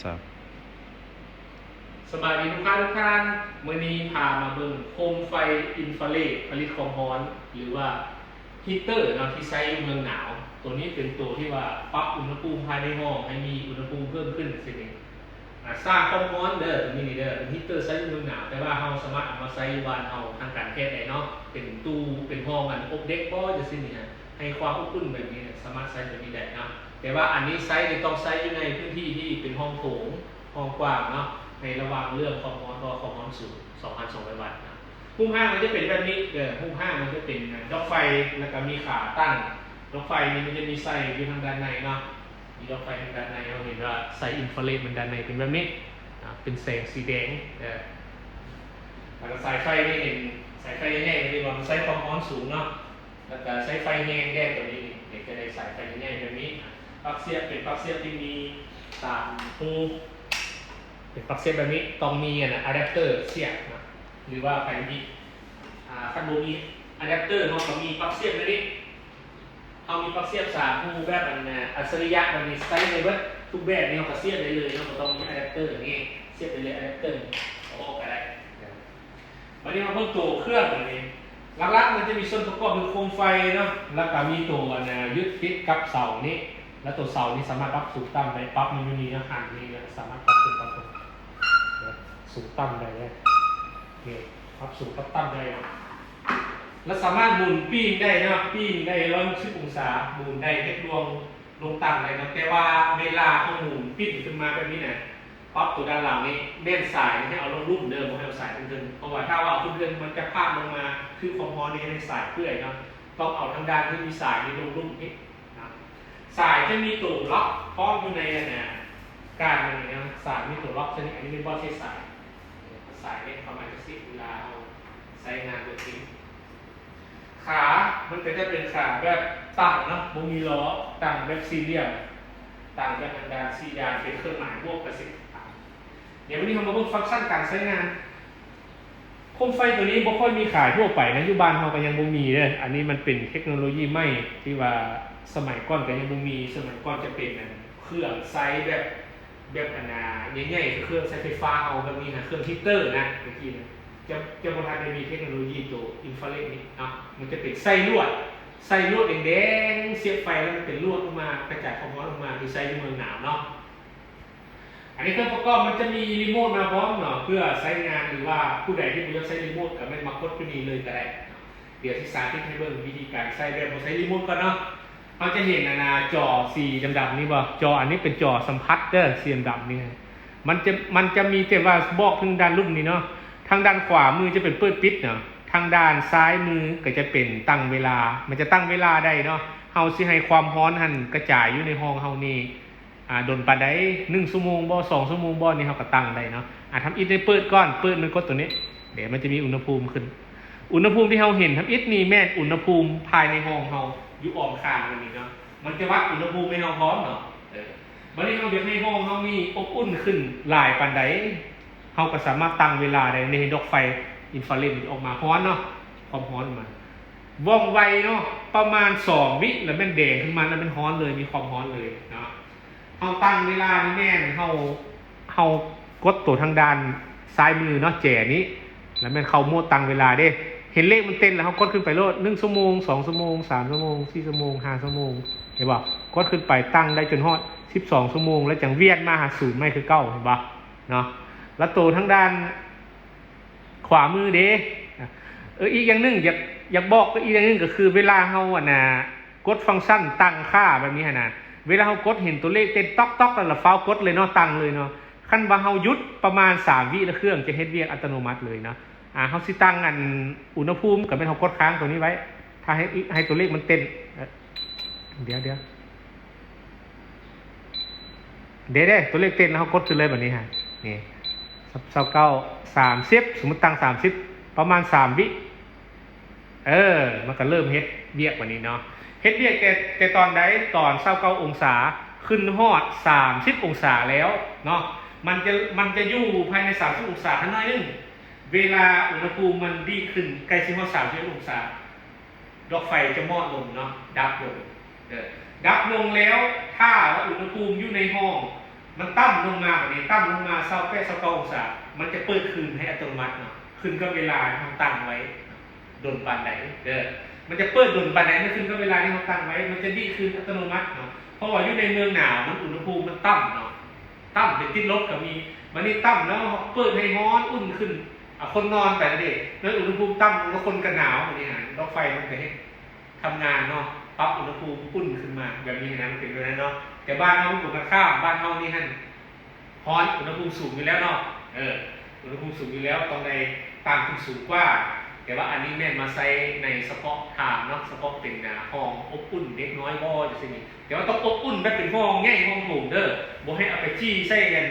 ສະບາຍດີລູກຄ້າທຸກທ່ານ, ມື້ນີ້ພາມາເບິ່ງໂຄມໄຟອິນຟາເຣດຜະລິດຄວາມຮ້ອນ ຫຼືວ່າຮີດເຕີເນາະ ທີ່ໃຊ້ຢູ່ເມືອງໜາວ. ໂຕນີ້ເປັນໂຕທີ່ວ່າປັບອຸນຫະພູມພາຍໃນຫ້ອງໃຫ້ມີອຸນຫະພູມເພີ່ມຂຶ້ນ ຈັ່ງຊີ້ນີ້. ອາ ສ້າງຄວາມຮ້ອນເດີ ໂຕນີ້ນີ້ເດີ ເປັນຮີດເຕີໃຊ້ຢູ່ເມືອງໜາວ, ແຕ່ວ່າເຮົາສາມາດເອົາມາໃຊ້ຢູ່ບ້ານເຮົາທາງການແພດໄດ້ເນາະ, ເປັນຕູ້ ເປັນຫ້ອງອັນອົບເດັກບໍ ຈັ່ງຊີ້ນີ້ນະ. ໃຫ້ຄວາມອົບອຸ່ນແບບນີ້ນະ ສາມາດໃຊ້ແບບນີ້ໄດ້ເນາະ. ແຕ່ວ່າອັນນີ້ໃຊ້ນີ້ຕ້ອງໃຊ້ຢູ່ໃນພື້ນທີ່ທີ່ເປັນຫ້ອງໂຖງ ຫ້ອງກວ້າງເນາະ, ໃນລະຫວ່າງເລື່ອງຄວາມຮ້ອນ ເພາະວ່າຄວາມຮ້ອນສູງ ສອງພັນສອງຮ້ອຍວັດນະ. ຮູບຮ່າງມັນຈະເປັນແບບນີ້ເດີ, ຮູບຮ່າງມັນຈະເປັນດອກໄຟ ແລ້ວກໍມີຂາຕັ້ງ, ດອກໄຟນີ້ມັນຈະມີໃສ່ຢູ່ທາງດ້ານໃນເນາະ, ມີດອກໄຟທາງດ້ານໃນ. ເຮົາເຫັນວ່າສາຍອິນຟາເຣດມັນດ້ານໃນເປັນແບບນີ້ນະ, ເປັນແສງສີແດງເດີ. ແລ້ວກໍສາຍໄຟນີ້ເຫັນ ສາຍໄຟໃຫຍ່ໆ ມັນເລີຍວ່າມັນໃຊ້ຄວາມຮ້ອນສູງເນາະ. ແລ້ວກະໃຊ້ໄຟແຮງແດ່ໂຕນີ້ນີ້ ເຮັດໃຫ້ໄດ້ສາຍໄຟໃຫຍ່ແບບນີ້. ປັກສຽບເປັນປັກສຽບທີ່ມີສາມຮູ, ເປັນປັກສຽບແບບນີ້ ຕ້ອງມີອັນນະ ອາແດັບເຕີສຽບນະ ຫຼືວ່າໄຟມີ ອາ ຄັນບໍ່ມີອາແດັບເຕີ ເຮົາກໍມີປັກສຽບແບບນີ້. ເຮົາມີປັກສຽບສາມຮູແບບອັນນະ ອັດສະລິຍະແບບນີ້ ໃຊ້ໄດ້ເບິດທຸກແບບນີ້ ເຮົາກໍສຽບໄດ້ເລີຍເນາະ, ບໍ່ຕ້ອງມີອາແດັບເຕີນີ້ ສຽບໄດ້ເລີຍ ອາແດັບເຕີນີ້ ເອົາອອກກໍໄດ້. ບັດນີ້ມາເບິ່ງໂຕເຄື່ອງບັດນີ້. ຫຼັກໆ ມັນຈະມີສ່ວນປະກອບຄືໂຄມໄຟເນາະ, ແລ້ວກະມີໂຕອັນນະ ຍຶດຕິດກັບເສົານີ້, ແລ້ວໂຕເສົານີ້ສາມາດປັບສູງຕ່ຳໄດ້, ປັບມັນຢູ່ນີ້ເນາະ, ຫັນນີ້ ແລ້ວສາມາດປັບຂຶ້ນປັບລົງ ເນາະ, ສູງຕ່ຳໄດ້ເນາະ, ປັບສູງປັບຕ່ຳໄດ້ເນາະ. ແລ້ວສາມາດໝູນປີ້ງໄດ້ເນາະ, ປີ້ງໄດ້ຮ້ອຍຫົກສິບອົງສາ, ໝູນໄດ້ ເຮັດລວງ ລົງຕັ້ງໄດ້ເນາະ, ແຕ່ວ່າເວລາເຮົາໝູນປີ້ນຂຶ້ນມາແບບນີ້ນະ, ປັບໂຕດ້ານຫຼັງນີ້ ແມ່ນສາຍໃຫ້ເອົາລົງລຸ່ມເດີ, ບໍ່ໃຫ້ເອົາສາຍຂຶ້ນເທິງ, ເພາະວ່າຖ້າເອົາຂຶ້ນເທິງ ມັນຈະພາດລົງມາ ຖືກຄວາມຮ້ອນນີ້ເຮັດໃຫ້ສາຍເປື່ອຍເນາະ. ຕ້ອງເອົາທາງດ້ານທີ່ມີສາຍນີ້ລົງລຸ່ມເຮັດນະ. ສາຍຈະມີໂຕລັອກພ້ອມຢູ່ໃນອັນນະ ການມັນນີ້ນະ, ສາຍມີໂຕລັອກຊະນິດ. ອັນນີ້ແມ່ນບ່ອນເສຍສາຍ, ສາຍເຮັດປະມານຈັ່ງຊີ້ ເວລາເຮົາໃຊ້ງານຕົວຈິງ. ຂາ ມັນກໍຈະເປັນຂາແບບຕັ້ງເນາະ, ບໍ່ມີລໍ້, ຕັ້ງແບບສີ່ຫຼ່ຽມ, ຕັ້ງແບບອັນດານສີ່ດ້ານ ເປັນເຄື່ອງໝາຍບວກກັບສິບ. ດຽວວັນນີ້ເຮົາມາເບິ່ງຟັງຊັນການໃຊ້ງານ. ໂຄມໄຟໂຕນີ້ບໍ່ຄ່ອຍມີຂາຍທົ່ວໄປນະ, ຢູ່ບ້ານເຮົາກໍຍັງບໍ່ມີເດີ. ອັນນີ້ມັນເປັນເທັກໂນໂລຢີໃໝ່ທີ່ວ່າສະໄໝກ່ອນກໍຍັງບໍ່ມີ, ສະໄໝກ່ອນຈະເປັນອັນເຄື່ອງໃຊ້ແບບ ແບບອັນນາໃຫຍ່ໆ ຄືເຄື່ອງໃຊ້ໄຟຟ້າເຮົາແບບນີ້ນະ, ເຄື່ອງຮີດເຕີນະ ແຕ່ກີ້ນະ ຈະ ຈະບໍ່ທັນໄດ້ມີເທັກໂນໂລຢີໂຕອິນຟາເຣດນີ້ເນາະ. ມັນຈະເປັນໄສ້ລວດ ໄສ້ລວດແດງໆ ສຽບໄຟແລ້ວມັນເປັນລວດອອກມາ ກະຈາຍຄວາມຮ້ອນອອກມາ ທີ່ໃຊ້ຢູ່ເມືອງໜາວເນາະ. ອັນນີ້ເຄື່ອງປະກອບມັນຈະມີຣີໂມດມາພ້ອມເນາະ ເພື່ອໃຊ້ງານ ຫຼືວ່າຜູ້ໃດທີ່ບໍ່ຢາກໃຊ້ຣີໂມດ ກະແມ່ນມາກົດຢູ່ນີ້ເລີຍກະໄດ້ເນາະ. ດຽວຊິສາທິດໃຫ້ເບິ່ງວິທີການໃຊ້ແບບບໍ່ໃຊ້ຣີໂມດກ່ອນເນາະ. ເຮົາຈະເຫັນອັນນາ ຈໍສີດຳໆນີ້ບໍ່? ຈໍອັນນີ້ເປັນຈໍສຳຜັດເດີ ສີດຳໆນີ້. ມັນຈະ ມັນຈະມີແຕ່ວ່າບອກເຖິງດ້ານລຸ່ມນີ້ເນາະ. ທາງດ້ານຂວາມືຈະເປັນເປີດປິດເນາະ, ທາງດ້ານຊ້າຍມືກໍຈະເປັນຕັ້ງເວລາ, ມັນຈະຕັ້ງເວລາໄດ້ເນາະ. ເຮົາຊິໃຫ້ຄວາມຮ້ອນຫັ້ນກະຈາຍຢູ່ໃນຫ້ອງເຮົານີ້ ອາ ດົນປານໃດ ໜຶ່ງຊົ່ວໂມງບໍ່ ສອງຊົ່ວໂມງບໍ່ ນີ້ເຮົາກໍຕັ້ງໄດ້ເນາະ. ອາ ທຳອິດໃຫ້ເປີດກ່ອນ ເປີດມັນກົດໂຕນີ້ ເດ ມັນຈະມີອຸນຫະພູມຂຶ້ນ. ອຸນຫະພູມທີ່ເຮົາເຫັນທຳອິດນີ້ແມ່ນອຸນຫະພູມພາຍໃນຫ້ອງເຮົາ ຢູ່ອ້ອມຂ້າງມັນນີ້ເນາະ, ມັນຈະວັດອຸນຫະພູມໃຫ້ເຮົາພ້ອມເນາະ. ເອີ ບັດນີ້ເຮົາຢາກໃຫ້ຫ້ອງເຮົານີ້ອົບອຸ່ນຂຶ້ນຫຼາຍປານໃດ ເຮົາກໍສາມາດຕັ້ງເວລາໄດ້. ນີ້ເຫັນດອກໄຟອິນຟາເຣດມັນອອກມາ ຮ້ອນເນາະ, ຄວາມຮ້ອນອອກມາ ວ່ອງໄວເນາະ, ປະມານສອງວິແລ້ວແມ່ນແດງຂຶ້ນມາ ແລ້ວແມ່ນຮ້ອນເລີຍ ມີຄວາມຮ້ອນເລີຍເນາະ. ເຮົາຕັ້ງເວລານີ້ແມ່ນເຮົາ ເຮົາກົດໂຕທາງດ້ານຊ້າຍມືເນາະ ແຈນີ້ ແລ້ວແມ່ນເຂົ້າໂໝດຕັ້ງເວລາເດ້. ເຫັນເລກມັນເຕັ້ນແລ້ວເຮົາກົດຂຶ້ນໄປໂລດ ໜຶ່ງຊົ່ວໂມງ ສອງຊົ່ວໂມງ ສາມຊົ່ວໂມງ ສີ່ຊົ່ວໂມງ ຫ້າຊົ່ວໂມງ ເຫັນບໍ່? ກົດຂຶ້ນໄປຕັ້ງໄດ້ຈົນຮອດສິບສອງຊົ່ວໂມງ ແລ້ວຈັ່ງວຽນມາຫາສູນໃໝ່ຄືເກົ່າ ເຫັນບໍ່ເນາະ? ແລ້ວໂຕທາງດ້ານ ຂວາມືເດ້. ເອີ ອີກຢ່າງໜຶ່ງ ຢາກ ຢາກບອກອີກຢ່າງໜຶ່ງ ກໍຄືເວລາເຮົາ ອັນນາ ກົດຟັງຊັນຕັ້ງຄ່າແບບນີ້ຫັ້ນນະ, ເວລາເຮົາກົດເຫັນຕົວເລກເຕັ້ນຕອກໆ ແລ້ວລະຟ້າວກົດເລີຍເນາະ, ຕັ້ງເລີຍເນາະ. ຄັນວ່າເຮົາຢຸດປະມານສາມວິ ແລ້ວເຄື່ອງຈະເຮັດວຽກອັດຕະໂນມັດເລີຍເນາະ. ອາ ເຮົາຊິຕັ້ງ ອັນ ອຸນຫະພູມ ກໍແມ່ນເຮົາກົດຄ້າງຕົວນີ້ໄວ້ ຖ້າໃຫ້ ໃຫ້ຕົວເລກມັນເຕັ້ນ. ເອີ ດຽວໆ ເດ້ໆ ຕົວເລກເຕັ້ນ ເຮົາກົດຂຶ້ນເລີຍບັດນີ້ຮະ. ນີ້ ຊາວເກົ້າ ສາມສິບ ສົມມຸດຕັ້ງສາມສິບ ປະມານສາມວິ. ເອີ ມັນກໍເລີ່ມເຮັດວຽກບັດນີ້ເນາະ, ເຮັດວຽກແຕ່ ແຕ່ຕອນໃດ? ຕອນຊາວເກົ້າອົງສາ ຂຶ້ນຮອດສາມສິບອົງສາແລ້ວເນາະ. ມັນຈະ ມັນຈະຢູ່ພາຍໃນສາມສິບອົງສາໜ້ອຍໜຶ່ງ, ເວລາອຸນຫະພູມມັນດີດຂຶ້ນ ໃກ້ຊິຮອດສາມສິບເອັດອົງສາ ດອກໄຟຈະມອດລົງເນາະ, ດັບລົງ ເອີ ດັບລົງແລ້ວ ຖ້າວ່າອຸນຫະພູມຢູ່ໃນຫ້ອງ ມັນຕ່ຳລົງມາ ບາດນີ້ຕ່ຳລົງມາຊາວແປດ ຊາວເກົ້າອົງສາ ມັນຈະເປີດຄືນໃຫ້ອັດຕະໂນມັດເນາະ ຂຶ້ນກັບເວລາທີ່ເຮົາຕັ້ງໄວ້ ດົນປານໃດເດີ ມັນຈະເປີດດົນປານໃດ ມັນຂຶ້ນກັບເວລາທີ່ເຮົາຕັ້ງໄວ້ ມັນຈະດີດຄືນອັດຕະໂນມັດເນາະ ເພາະວ່າຢູ່ໃນເມືອງໜາວ ມັນອຸນຫະພູມມັນຕ່ຳເນາະ ຕ່ຳໄປຕິດລົບກໍມີ ບາດນີ້ຕ່ຳແລ້ວເປີດໃຫ້ຮ້ອນອຸ່ນຂຶ້ນ ອາ ຄົນນອນໄປແລ້ວເດ້ ໃນອຸນຫະພູມຕ່ຳ ແລ້ວຄົນກໍໜາວ ບາດນີ້ຫາ ດອກໄຟມັນກໍເຮັດ ທຳງານເນາະ ປັບອຸນຫະພູມອຸ່ນຂຶ້ນມາ ແບບນີ້ນະ ມັນເປັນແບບນັ້ນເນາະ ແຕ່ບ້ານເຮົາມັນກົງກັນຂ້າມ ບ້ານເຮົານີ້ຫັ້ນຮ້ອນ ອຸນຫະພູມສູງຢູ່ແລ້ວເນາະ ເອີ ອຸນຫະພູມສູງຢູ່ແລ້ວ ຕ້ອງໄດ້ຕັ້ງຂຶ້ນສູງກວ່າ ແຕ່ວ່າອັນນີ້ແມ່ນມາໃຊ້ໃນສະເພາະທາງເນາະ ສະເພາະເປັນ ອາ ຫ້ອງອົບອຸ່ນເດັກນ້ອຍບໍ່ ຈັ່ງຊີ້ນີ້ ແຕ່ວ່າຕ້ອງອົບອຸ່ນແບບເປັນຫ້ອງໃຫຍ່ຫ້ອງໂຖງເດີ ບໍ່ໃຫ້ເອົາໄປຈີ່ໃສ່ອັນ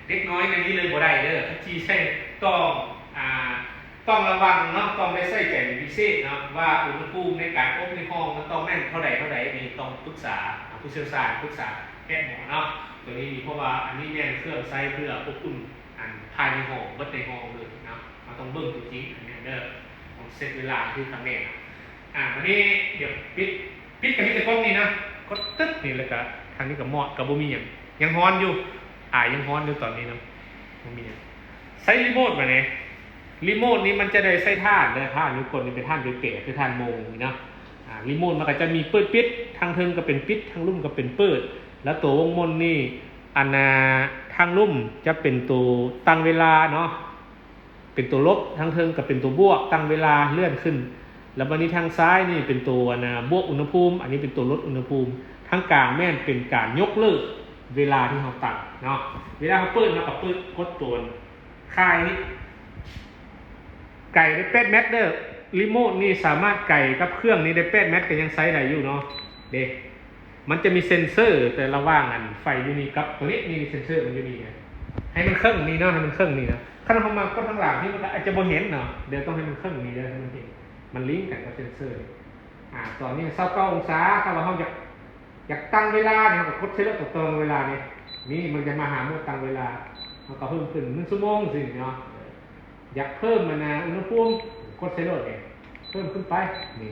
ເດັກນ້ອຍໃນນີ້ເລີຍບໍ່ໄດ້ເດີ ຈີ່ໃສ່ຕ້ອງ ອາ ຕ້ອງລະວັງເນາະ ຕ້ອງໄດ້ໃສ່ໃຈເປັນພິເສດເນາະ ວ່າອຸນຫະພູມໃນການອົບໃນຫ້ອງມັນຕ້ອງແມ່ນເທົ່າໃດເທົ່າໃດ ນີ້ຕ້ອງປຶກສາຜູ້ຊ່ຽວຊານ ປຶກສາແພດໝໍເນາະ ຕົວນີ້ນີ້ ເພາະວ່າອັນນີ້ແມ່ນເຄື່ອງໃຊ້ເພື່ອອົບອຸ່ນ ອັນ ພາຍໃນຫ້ອງ ເບິດໃນຫ້ອງເລີຍເນາະ ເຮົາຕ້ອງເບິ່ງຕົວຈິງອັນນີ້ເດີ ຕ້ອງເຊັດເວລາໃຫ້ຖືກຄັກແນ່ນະ ອາ ບາດນີ້ດຽວປິດ ປິດກໍມີແຕ່ກ້ອງນີ້ນະ ກົດຕຶບນີ້ ແລ້ວກໍທາງນີ້ກໍມອດ ກໍບໍ່ມີຫຍັງ ຍັງຮ້ອນຢູ່ ອາ ຍັງຮ້ອນຢູ່ຕອນນີ້ນະ ບໍ່ມີຫຍັງ ໃຊ້ຣີໂມດບາດນີ້ ຣີໂມດນີ້ມັນຈະໄດ້ໃຊ້ຖ່ານເດີ ຖ່ານຢູ່ກົ້ນນີ້ເປັນຖ່ານເປໆ ຄືຖ່ານໂມງນີ້ເນາະ ອາ ຣີໂມດມັນກໍຈະມີເປີດປິດ ທາງເທິງກໍເປັນປິດ ທາງລຸ່ມກໍເປັນເປີດ ແລ້ວຕົວວົງໝຸນນີ້ ອັນ ອາ ທາງລຸ່ມຈະເປັນຕົວຕັ້ງເວລາເນາະ ເປັນຕົວລົບ ທາງເທິງກໍເປັນຕົວບວກ ຕັ້ງເວລາເລື່ອນຂຶ້ນ ແລ້ວບາດນີ້ທາງຊ້າຍນີ້ເປັນຕົວ ອັນ ອາ ບວກອຸນຫະພູມ ອັນນີ້ເປັນຕົວລົດອຸນຫະພູມ ທາງກາງແມ່ນເປັນການຍົກເລີກເວລາທີ່ເຮົາຕັ້ງເນາະ ເວລາເຮົາເປີດ ເຮົາກໍເປີດ ກົດຕົວ ຄາຍນີ້ ໄກໄດ້ແປດແມັດເດີ ຣີໂມດນີ້ສາມາດໄກກັບເຄື່ອງນີ້ໄດ້ແປດແມັດ ກໍຍັງໃຊ້ໄດ້ຢູ່ເນາະ ເດ້ ມັນຈະມີເຊັນເຊີ ແຕ່ລະຫວ່າງອັນໄຟຢູ່ນີ້ກັບຕົວນີ້ ນີ້ເຊັນເຊີມັນຢູ່ນີ້ນະ ໃຫ້ມັນເຄິ່ງນີ້ເນາະ ໃຫ້ມັນເຄິ່ງນີ້ນະ ຄັນເຮົາມາກົດທາງຫຼັງນີ້ ມັນກໍອາດຈະບໍ່ເຫັນເນາະ ດຽວຕ້ອງໃຫ້ມັນເຄິ່ງນີ້ເດີ ໃຫ້ມັນເຫັນ ມັນລິງກັນກັບເຊັນເຊີນີ້ ອາ ຕອນນີ້ຊາວເກົ້າອົງສາ ຖ້າວ່າເຮົາຢາກ ຢາກຕັ້ງເວລານີ້ ເຮົາກໍກົດໃສ່ໂລດ ຕາມເວລານີ້ ນີ້ມັນຈະມາຫາໂໝດຕັ້ງເວລາ ເຮົາກໍເພີ່ມຂຶ້ນໜຶ່ງຊົ່ວໂມງ ຈັ່ງຊີ້ເນາະ ຢາກເພີ່ມ ອັນ ອຸນຫະພູມ ກົດໃສ່ໂລດນີ້ ເພີ່ມຂຶ້ນໄປ ນີ້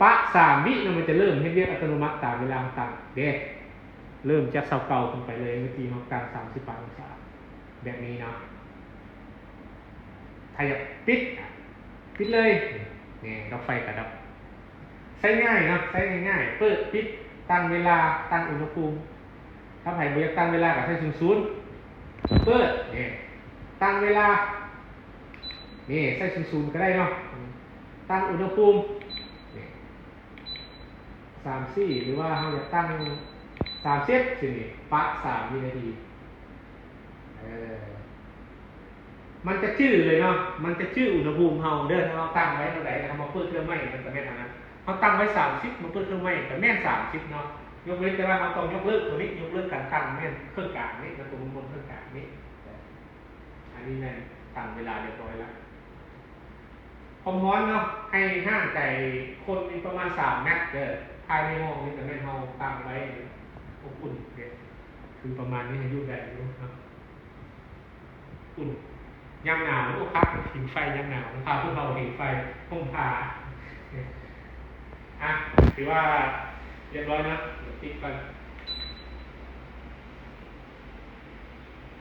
ປະສາມວິເນາະ ມັນຈະເລີ່ມເຮັດວຽກອັດຕະໂນມັດຕາມເວລາເຮົາຕັ້ງເດ້ ເລີ່ມຈາກຊາວເກົ້າຂຶ້ນໄປເລີຍ ເມື່ອກີ້ເຮົາຕັ້ງສາມສິບປາຍອົງສາ ແບບນີ້ເນາະ ຖ້າຢາກປິດ ປິດເລີຍ ນີ້ ດອກໄຟກໍດັບ ໃຊ້ງ່າຍເນາະ ໃຊ້ງ່າຍໆ ເປີດ ປິດ ຕັ້ງເວລາ ຕັ້ງອຸນຫະພູມ ຖ້າໃຜບໍ່ຢາກຕັ້ງເວລາກໍໃຊ້ສູນສູນ ເປີດ ນີ້ ຕັ້ງເວລາ ນີ້ ໃຊ້ສູນສູນກໍໄດ້ເນາະ ຕັ້ງອຸນຫະພູມ ນີ້ ສາມສິບສີ່ ຫຼືວ່າເຮົາຢາກຕັ້ງສາມສິບ ຊີ້ນີ້ ປະສາມວິນາທີ ເອີ ມັນຈະຈື່ເລີຍເນາະ ມັນຈະຈື່ອຸນຫະພູມເຮົາເດີ ຖ້າເຮົາຕັ້ງໄວ້ເທົ່າໃດ ແລ້ວເຮົາມາເປີດເທື່ອໃໝ່ ມັນກໍແມ່ນອັນນັ້ນ ເຮົາຕັ້ງໄວ້ສາມສິບ ມາເປີດເທື່ອໃໝ່ກໍແມ່ນສາມສິບເນາະ ຍົກເວັ້ນແຕ່ວ່າເຮົາຕ້ອງຍົກເລີກຕົວນີ້ ຍົກເລີກການຕັ້ງແມ່ນເຄື່ອງກາງນີ້ ແລ້ວຕົວບົນເຄື່ອງກາງນີ້ ອັນນີ້ແມ່ນຕັ້ງເວລາຮຽບຮ້ອຍແລ້ວ ຄວາມຮ້ອນເນາະ ໃຫ້ຫ່າງໄກຄົນນີ້ປະມານສາມແມັດເດີ ພາຍໃນຫ້ອງນີ້ກໍແມ່ນເຮົາຕັ້ງໄວ້ອົບອຸ່ນເດ້ ຄືປະມານນີ້ໃຫ້ຢູ່ໄດ້ຢູ່ເນາະ ອຸ່ນ ຍາມໜາວ ໂອ້ ຄັກ ຜິງໄຟຍາມໜາວ ພາພວກເຮົາຜິງໄຟ ຫົ່ມຜ້າ ອ່ະ ຖືວ່າຮຽບຮ້ອຍເນາະ ດຽວປິດກ່ອນ.